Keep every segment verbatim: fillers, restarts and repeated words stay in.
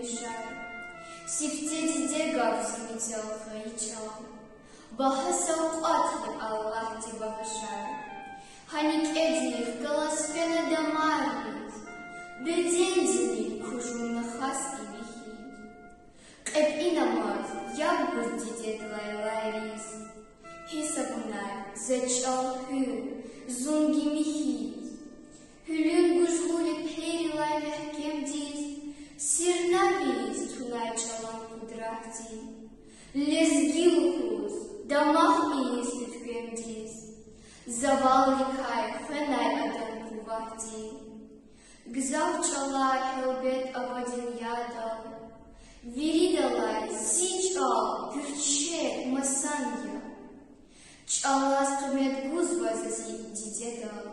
яшар. Сифте диде гаф зи мецел хьайи чӀал, багьа савкьват я, Аллагьди багъишар. Гьа некӀедихъ галаз фена дамарриз, бедендини кужумна хас иви хьиз. КьепӀинамаз яб гуз дидед лайлайриз, гьисабунай за чӀал гьуьл, зун гими хьиз. Гьуьлуьн гужлу лепейрилай мягькемдиз, сирна ийиз тунай чӀалан къудратди. Лезги лугьуз, дамах ийиз уьтквемдиз, завалрикай хвенай адан къуватди. Гзаф чӀалар гьелбет ава дуьньядал, виридалай зи чӀал гуьрчег, масан я. ЧӀалаз къимет гузва за зи дидедал,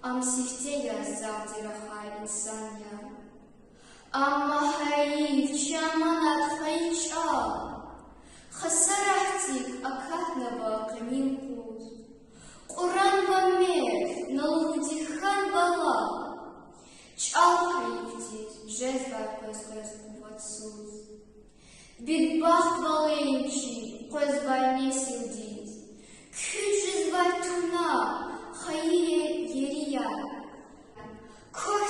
ам сифте яз завди рахай инсан я. Амма гьайиф, чи аманат хьайи чӀал хасаратдик акатнава къенин къуз. Кьуранван мез на лугьуди хьанва лал, чӀал гьайифдиз жезвай къвез-къвез къуватсуз. Бедбахтвал ийин чи къвезвай несилдиз.